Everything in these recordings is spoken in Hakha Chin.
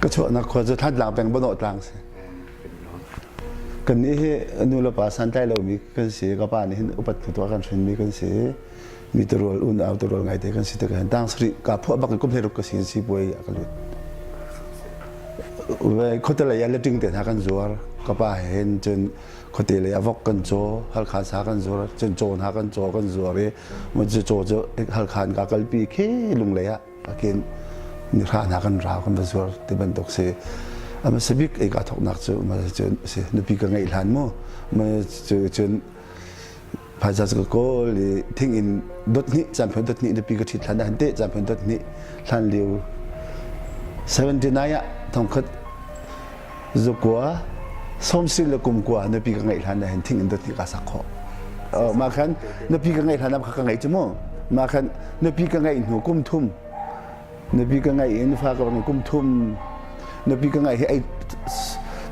Ka chuahnak khua cu Thantlang peng Banawh tlang si. Kannih hi nu le pa santlai lomi kan si. Ka pa nih hin upat phu tuah kan hrinmi kan si. Mi turual unau turual ngaite kan si tikah hin tang sarih ka phuah bak in kum hleiruk ka si in sipuai ah ka lut. Khuate lei ah leṭing te hna kan zuar. Ka pa he hin cun khuate lei ah vok kan caw, Halkha sa kan zuar, cun caw hna kan caw kan zuar i caw cu Halkha in ka kalpi khi Lunglei ah akin nihra hna kan rau kan va zuar ti bantuk si. A hmasa bik ei kaa thawknak cu cun si nupi ka ngeih hlan mu cu cun phaisa cu ka kawl i thing in dot hnih caan dot hnih nupi ka ṭhit hlan ah te caan dot hnih hlan lio 79 ah thongkhat zukua sawmsing le kumkua nupi ka ngeih hlan ah hin thing in dot hnih ka sak khawh. Mah khan nupi ka ngeih hlan ah ka ngeih cu mu. Mah khan nupi ka ngeih hnu kum thum nupi ka ngeih in fa ka kum thum nupi ka ngeih hi ei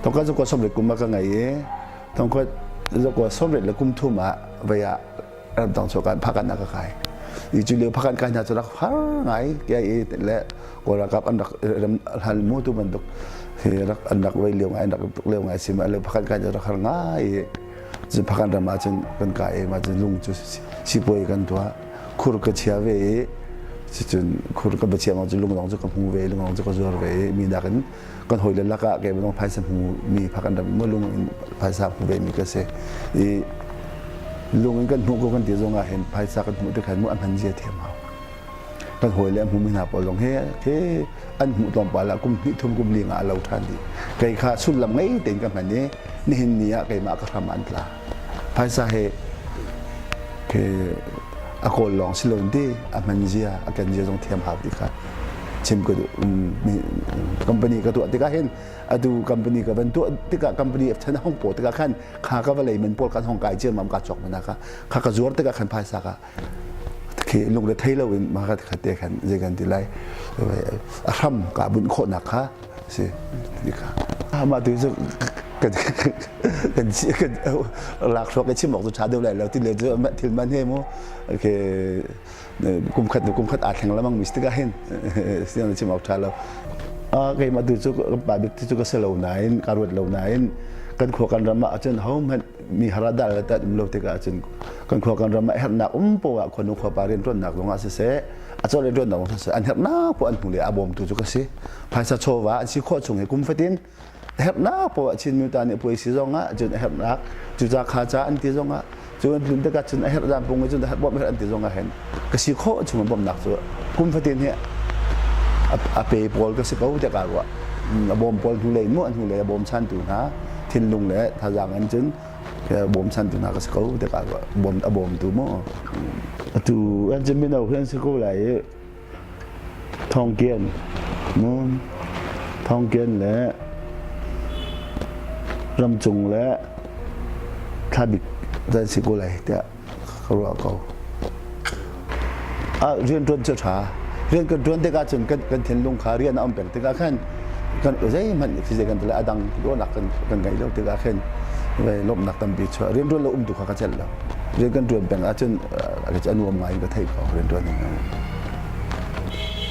thongkhat zukua sawmriat kum ah ka ngei i thongkhat zukua sawmriat le kum thum ah vei ah ramtang chuah kan phakan ah ka kai i cu lio phakan kai hna cu rak har ngai kia i le kawl ralkap an rak ram hal mu tu bantuk hi rak an rak vei lio ngai an rak tuk lio ngai si ma le phakan kai cu rak har ngai i cun phakan ram ah cun kan kai i ma cun lung cu sipuai kan tuah khur ka chia ve i cun khur ka chia ma cu lung zong cu ka hmu ve lung zong cu ka zuar ve i mi nakin kan hawile lakah kei bantuk phaisa hmu mi phakan ram mu lung in phaisa hmu ve mi ka si i lung in kan hmuh ko kan ti zong ah hin phaisa kan hmuh tikhan mu a hman zia thiam hau kan hawile an hmu mi hna pawl zong he he an hmuh tlawmpal ah kum hnih thum kum li nga a lo ṭhan dih kei kha sullam ngei tein ka hman i nihin ni ah keimah ka hram an tla phaisa he ke a kawl lawng si lo ti a hman zia a ken zia zong thiam hau ti kha chim ka duh company ka tuah tikah hin atu company ka van tuah tikah company chan hong po tikah khan kha ka va lei man pawl kan hong kai chiam mam ka chok mana ka kha ka zuar tikah khan phaisa ka khi lungre thei lo in ma kha te khan zei kan ti lai a hram ka bunh khawhnak kha si ti kha mah tu cu kan kan kan lakhruak i chim awk cu ṭha deuh lai lo ti le cu thil man he mu ke kum khat kum khat aa thleng lamang mi si tikah hin siang chim awk ṭha lo keimah tu cu pa bik cu ka si lo nain ka ruat lo nain kan khua kan ram ah cun hohmanh mi haradal le tat um lo tikah cun kan khua kan ram ah herhnak um poah khuanu khuapa rianṭuannak zong ah siseh a cawleh rianṭuannak zong siseh an herhnak poah an hmu le a bawmtu cu ka si phaisa chawva an si khawh chung hi kum fatin herhnak poah Chin mi ta nih puai si zong ah cun a herhnak cuca kha ca an ti zong ah cu an tlun tikah cun a herh zan pung cun a herh bawmh herh an ti zong ah hin ka si khawh chung bawmhnak cu kum fatin hi a pe pawl ka si ko tiah ka ruah a bawm pawl hnulei mu an hnulei a bawm chantu hna thinlung le thazaang in cun bawm chantu hna ka si ko tiah ka ruah bawm a bawmtu mu atu an cun mino hi an si ko lai i Thawngkian mu Thawngkian le ramcung le thlabik zan si ko lai tiah ka ruah ko. Ah rian ṭuan cu ṭha. Rian kan ṭuan tikah cun kan kan thinlung kha rian a um peng tikah khan kan zeihmanh zei kan tile a dang ruahnak kan kan ngeih lo tikah khin lawmhnak tampi chuah. Rian ṭuan lo um tu kha ka celh lo. Rian kan ṭuan peng ahcun a nuam ngai in ka theih ko rian ṭuan ning.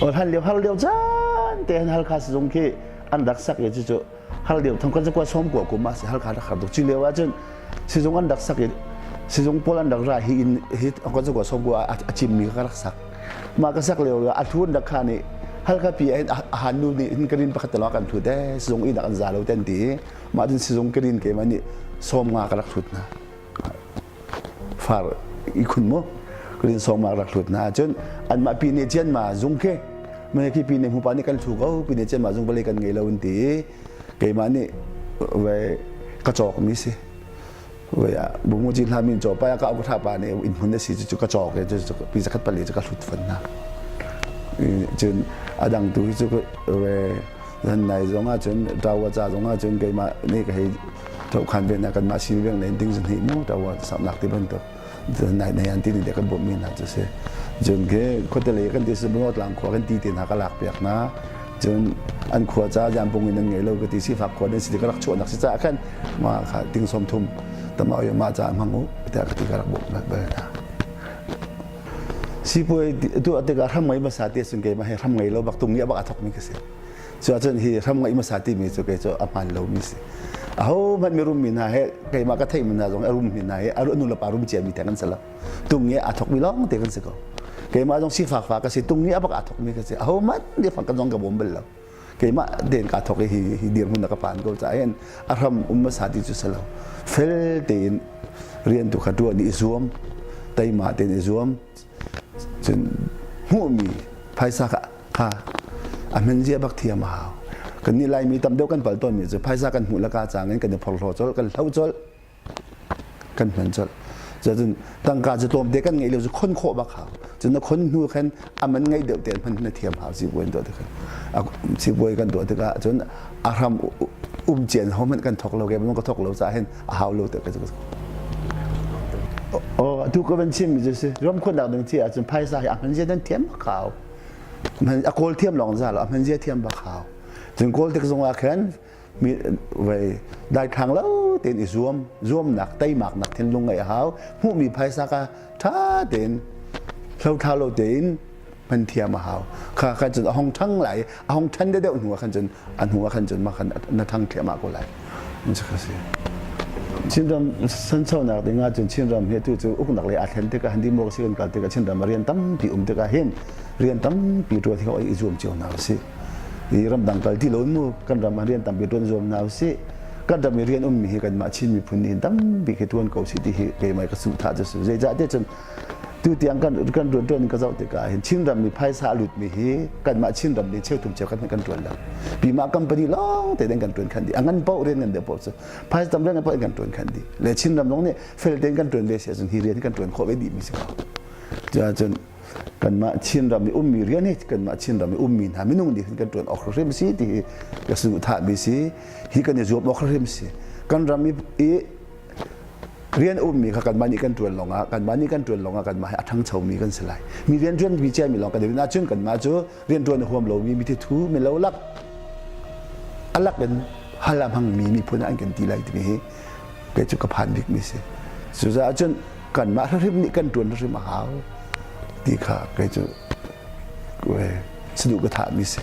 Hlan lio har lio caan te han Halkha sizung khi an rak sak i cucu har lio thong kan zakua sawm kua kum ah si Halkha rak har tuk cu lio ahcun sizung an rak sak i sizung pawl an rak ra hi in hi kan zakua sawm kua a cim mi ka rak sak mah ka sak lio a thu an rak kha nih Halkha pi ah a han nu nih hin karin pakhat te kan thut e sizung i nak an za lo ten ti mah cun sizung karin ke ma nih sawm nga ka rak thut hna far i khun mu karin sawm nga rak thut hna cun anmah pi ne cian ma zung ke mene khi pi ne hmu pa nih kan thu ko pi ne cian ma zung vale kan ngei lo an ti keimah nih ve ka cawk mi si ve ah bungu ci hla min caw pa ka ka tha pa nih inn hmun na si cu ka cawk e cu pi zakhat pali cu ka hlut fon na cun adang tu hi cu ve zan nai zong ah cun tawa ca zong ah cun keimah nih ka hei thokhan ve na kan mah sin veng len ding zan hi mu tawa samnak ti bantuk nai nai an ti ni kan bawmh mi hna cu si cun ke khuate lei kan ti si bungo tlang khua kan ti te hna ka lak piak hna cun an khua ca janpung in an ngei lo ka ti sifak khua nan si ka rak chuahnak si caah khan ma kha ting som thum tama yo ma ca hmang u tiah ka ti ka rak bawmh bal hna sipuai tu tikah hram ngei hmasa ti sun keimah he hram ngei lo bak tung ngi bak a thok mi ka si. Cu ahcun hi hram ngaih hmasa timi cu kei cu a hmaan lomi si. Aho hmanh mirum mi hna he keimah ka theihmi hna zong a rum mi hna he a nu le pa rum ciami theng an si lo. Tung i aa thokmi lawng te kan si ko. Keimah zong sifak fa ka si tung i a bak aa thokmi ka si. Aho hmanh nih fang kan zong ka bawm bal lo. Keimah den kaa thok i hi, hi dirhmun na ka phan ko caah hin a hram um hmasa ti cu si lo. Fel tein rian tu kha ṭuan i zuam, teima tein i zuam, cun hmuhmi phaisa kha kha a hman zia bak thiam a hau. Kan nih Laimi tam deuh kan pal tawnmi cu phaisa kan hmuh laka cang in kan i phorhlaw colh, kan hlo colh, kan hman colh. Cun tangka cu tlawmte kan ngeih lio cu khon khawh bak hau. Cun na khon hnu khan a man ngeih deuh tein hman na thiam hau sibawi tuah tikah. Sibawi kan tuah tikah cun a hram um cian ho hmanh kan thok lo ke ka thok lo caah hin a hau lo te ka Oh, atu ka van chim mi cu si ramkhuanak ding ci ahcun phaisa hi a hman zia nan thiam bak hau. A kawl thiam lawng za lo, a hman zia thiam bak hau. Cun kawl tik zong ah khan mi vei daithlang lo tein i zuam zuamnak teimaknak thinlung ngeih a hau hmuhmi phaisa kha ṭha tein hlothla lo tein hman thiam a hau kha khan cun a hong ṭhang lai a hong ṭhan deuh hnu ah khan cun a hnu ah khan cun mah khan na ṭhang thliahmah ko lai si Chinram sanchonak ding ah cun Chinram hi tu cu uknak lei aa thlen tikah han democracy kan kal tikah Chinram ah rian tampi um tikah hin rian tampi ṭuan hi i zuam cio hna usih i ramdang kal ti lo in mu kan ram ah rian tampi ṭuan zuam hna usih kan ram i rian ummi hi kanmah Chin miphun nih hin tampi khi ṭuan ko sih ti hi keimah ka suhthah cu si zeicah tiah cun tu tiang kan kan ṭuan ṭuan ka zoh tikah hin Chinram mi phaisa a lutmi hi kanmah Chinram nih cheuthum cheu kan kan ṭuan lo pimah company lawng te kan ṭuan khan dih a ngan paoh rian ngan deuh paoh cu phaisa tam rian ngan paoh kan ṭuan khan dih le Chinram zong nih fel tein kan ṭuan ve si ahcun hi rian kan ṭuan khawh ve dih mi si ko cun kanmah Chinram i ummi rian hi kanmah Chinram i ummi hna minung nih kan ṭuan awk hrim si ti hi ka saduhthah mi si hi kan i zuam awk hrim si kan ram i rian ummi kha kanmah nih kan ṭuan lawngah kanmah nih kan ṭuan lawngah kanmah hi a ṭhangchomi kan si lai mi rian ṭuan mi ciami lawng kan i ahcun kanmah cu rian ṭuan a huam lomi mi thithu mi lo lak a lak in hal a hmangmi miphun ah an kan ti lai timi hi kei cu ka phan bikmi si cucaah cun kanmah hrim nih kan ṭuan hrim a hau ti kha kei cu saduh ka thahmi si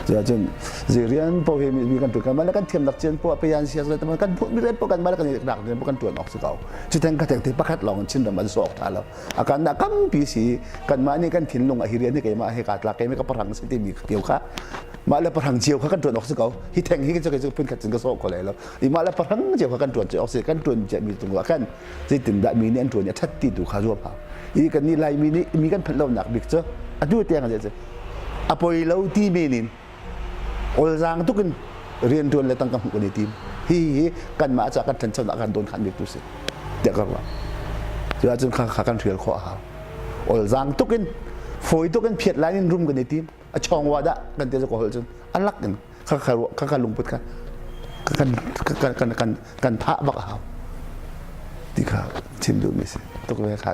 cun zei rian paoh hi mi kan ṭuan kan mah kan thiamnak cian poah payan sia kan mi rian poah kan mah kan nak rian poah kan ṭuan awk si ko cu theng ka theng te pakhat lawng in Chinram an sawk tha lo a kan na kampi si kanmah nih kan thinlung a hi rian hi keimah he kaa tlak keimah ka parang si timi cio kha mah le parang cio kha kan ṭuan awk si ko hi theng hi cu phun khat cun ka sawh kho lai lo i mah le parang cio kha kan ṭuan awk si kan ṭuan mi tung ah khan zeitindah mi nih an ṭuan i a ṭhat ti tu kha zuam hau i kan nih Laimi nih mi kan phanh lonak bik cu atu tiang a a poi lo ti men in olzaang tuk in rianṭuan le tangka hmuh kan i tim hi hi kanmah ca kan ṭhanchonak kan dawn khan bik tu si tiah ka ruah cu ahcun kha kha kan hrial khawh a hau olzaang tuk in fawi tuk in phiat lai in rum kan i tim a chawng wa dah kan ti cu ka hol cun a lak in kha kha kha kha lungput kha kan kan kan kan kan thah bak a hau ti kha chim duhmi si tuk ve kha.